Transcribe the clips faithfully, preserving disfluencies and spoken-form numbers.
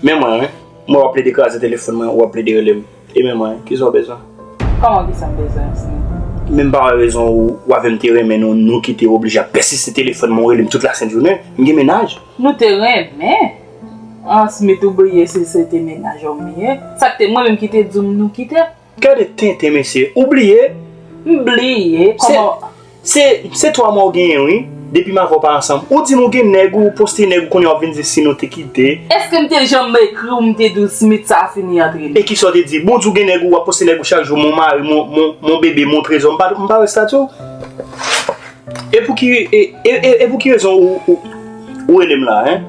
Men mwen, wi. Mwen w ap plede kraze telefòn mwen, w ap plede rele m. E men mwen, kisa w bezwen? Kòman kisa m bezwen, Smith? Men m pa wè rezon ou, ou avè m te renmen nou, nou kite, ou oblije ap pèsiste telefòn mwen, ou rele m tout lasent jounen. M gen mennaj. Nou te renmen? An, Smith, ou bliye si se te mennaj òm li ye? Sa k te mwen menm ki te di w nou kite? Gade tenten, mesye. Ou bliye? M bliye? Se, kòman? Se, se twa mwa w genyen, wi. Depi m avè w pa ansanm. Ou di m ou gen nèg, ou poste nèg, ou kounye a w ap vin di si nou te kite. Èske m te janm ekri w, m te di w Smith sa fini antre nou? E kisa w te di? Bon, w di w gen nèg, ou ap poste nèg ou chak jou, mon mari, mon, mon, mon bébé, mon trésor. M pa, m pa wè estati w. E pou ki, e, e, e, e pou ki rezon ou, ou, ou rele m la, en?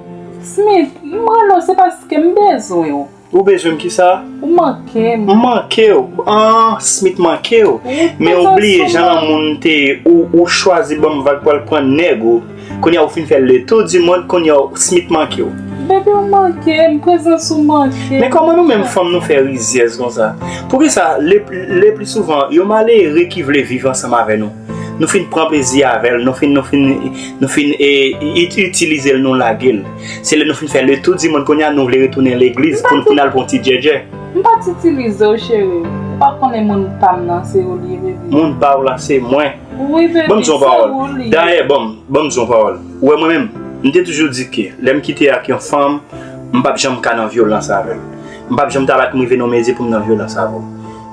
Smith, m rele w, se paske m bezwen w. Ou bezwen m kisa? Ou manke m. M manke w? An, Smith manke w. Wi, men ou bliye jan lanmou n te ye, ou, ou chwazi ban m vag pral pran nèg ou. Kounye a ou fin fè le tour du monde, kounye a Smith manke w. Baby, ou manke m, prezans ou manke m. Men kòman nou menm fanm nou fè rizyèz konsa? Poukisa le, le pli souvan, yon malere ki vle viv ansanm avè nou, nou fin pran plezi avè l, nou fin, nou fin, nou fin, e, it-, itilize l, nou lage l. Se lè nou fin fè le tour du monde, kounye a nou vle retounen legliz pou, pou n al pran yon ti djèdjè. M pa t itilize w, cheri. Ou pa konnen moun pa m nan, se ou li ye, baby. Moun pa w la, se mwen. Wi, baby, se ou li ye. Ban m di yon pawòl. Dayè, ban m, ban m di yon pawòl. Ou wè mwen menm, m te toujou di ke lè m kite ak yon fanm, m p ap janm ka nan vyolans avè l. M p ap janm ta bat m rive nan yon mezi pou m nan vyolans avè w.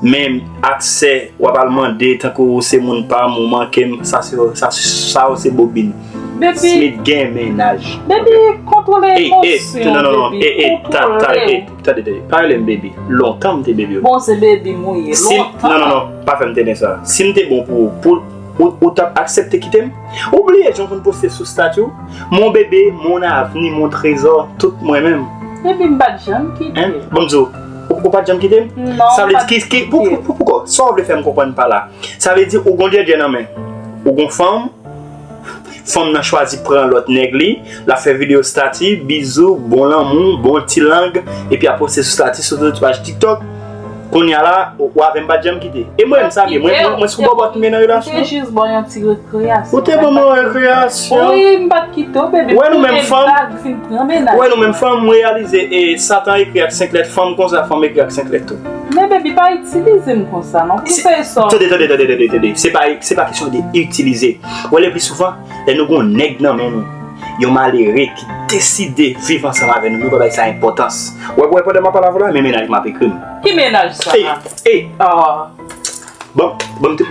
Men aksè, w ap al mande tankou ou se moun pa m, ou manke m, sa se, sa, sa yo se bobin. Baby, Smith gen mennaj. Baby, kontwole emosyon w, baby. Ey, ey, non, non, non, ey, ey, ta, ta, ey, tande, tande, pa rele m baby. Lontan m te baby w. Bon, se baby m ou ye, lontan. Non, non, non, pa fè m tande sa. Si m te bon pou ou, pou, ou, ou t ap aksepte kite m? Ou bliye jan w konn poste sou stati w? Mon bébé, mon avenir, mon trésor, tout mwen menm. Baby, m pa t janm kite w. Ban m di w, ou, ou pa t janm kite m? Non, m pa t janm kite w. Sa vle di ki, ki, pou, pou, pou, poukò? Sa w vle fè m konprann pa la? Sa vle di ou gon djèdjè nan men. Ou gon fanm, fanm nan chwazi pran lòt nèg li, l ap fè videyo stati, bizou, bon lanmou, bon ti lang, epi ap poste sou stati, sou tout paj TikTok. Kounye a la, ou, ou avè m pa t janm kite. E mwen menm sa m ye, mwen, mwen, mwen sou bòbòt m ye nan relasyon. M te jis ba w yon ti rekreyasyon. Ou te ban m yon rekreyasyon. Wi, m pa t kite w, baby. Ou wè nou menm fanm, blag, fin pran mennaj. Ou wè nou menm fanm, m reyalize, e, Satan ekri ak senk lèt, fanm konsa, fanm ekri ak senk lèt tou. Men baby, pa itilize m konsa non. Pou sa e sa. Tande, tande, tande, tande, tande. Se pa, se pa kesyon de itilize. Ou wè, le pli souvan, lè nou gon nèg nan men nou, yon malere ki deside viv ansanm avè nou, nou pa bay sa enpòtans. Ou wè, ou wè, pandan m ap pale avè w la, men mennaj m ap ekri m. Ki mennaj sa? Ey, ey. Ah. Ban m, ban m te-,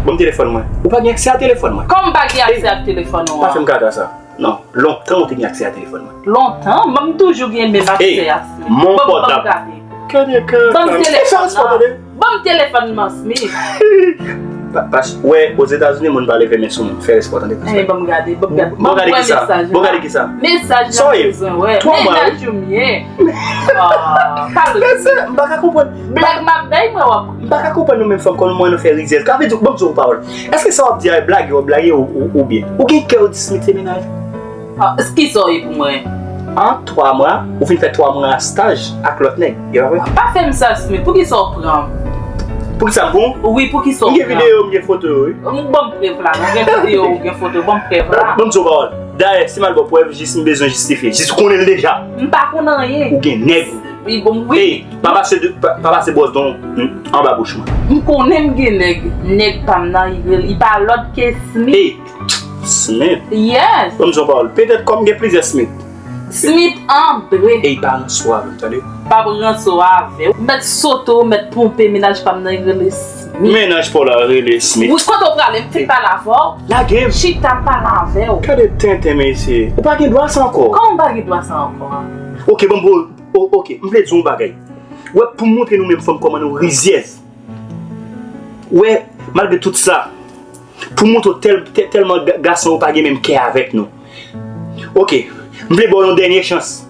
ban m telefòn mwen. Ou pa gen aksè a telefòn mwen. Kòman m pa gen aksè a telefòn ou an? Pa fè m kaka sa. Non, lontan ou te gen aksè a telefòn mwen. Lontan? Mwen, m toujou gen menm aksè a. Ey, mon pòtab. Ban m gade. Ban m telefòn nan. Ban m telefòn nan, Smith. Pa, pa, wè, Ozetazini, moun pa leve men sou moun. Fè respè w, tande, fè respè. Ban m gade, ban m gade. Ban m gade kisa? Ban m gade kisa? Mesaj la bezwen wè. Mennaj ou m ye. Ah, pa leve. M pa ka konprann. Blag m ap bay, mwen w ap ri. M pa ka konprann nou menm fanm, kòman nou fè rizyèz. Ka vle di, ban m di w yon pawòl. Èske sa w ap di a, blage w ap blage ou, ou, oubyen? Ou gen kè w di Smith se mennaj? Ah, kisa w ye pou mwen? An twa mwa, ou fin fè twa mwa staj ak lòt nèg, e pa vre? Pa fè m sa, Smith. Poukisa w pran m? Poukisa m pran w? Wi, poukisa w pran m? M gen videyo, m gen foto yo, wi. M, ban m prèv la. Ou gen videyo, ou gen foto, ban m prèv la. Ban m di w yon pawòl. Dayè, si m al ba w prèv, jis m bezwen jistifye. Jis ou konnen l deja. M pa konn anyen. Ou gen nèg ou. Wi, bon, wi. Ey, pa pase de, pa, pa pase bwòs dwen w anba bouch mwen. M konnen m gen nèg. Nèg pa m nan, li rele, li pa lòt ke Smith. Ey, Smith? Yes. Ban m di w yon pawòl. Petèt kòm gen plizyè Smith. Smith André. Ey, pa ranse w avè m, tande? Pa ranse w avè w. Mèt sote w, mèt ponpe, mennaj pa m nan, li rele Smith. Mennaj pa w la rele Smith. Wi, kote w prale? M fin pale avè w. Lage m. Chita m pale avè w. Gade tenten, mesye. Ou pa gen dwa sa ankò. Kòman m pa gen dwa sa ankò a? Ok, bon, bon, o-, ok, m vle di w yon bagay. Wè, pou montre nou menm fanm kòman nou rizyèz. Wè, malgre tout sa, pou montre w tèl-, tè-, tèlman ga-, gason yo pa gen menm kè avèk nou. Ok, m vle ba w yon dènye chans.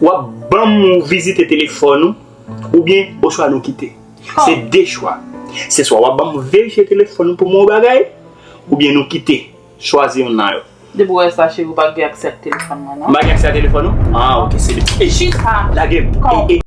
W ap ban m ou vizite telefòn ou, oubyen oswa nou kite. Se de chwa. Se swa w ap ban m verifye telefòn ou pou m wè yon bagay, oubyen nou kite. Chwazi youn nan yo. Depi w wè sa, cheri, ou pa gen aksè ak telefòn mwen, non. M pa gen aksè ak telefòn ou? Ah, ok, se li. Ey, chita. Lage m. Ey, ey,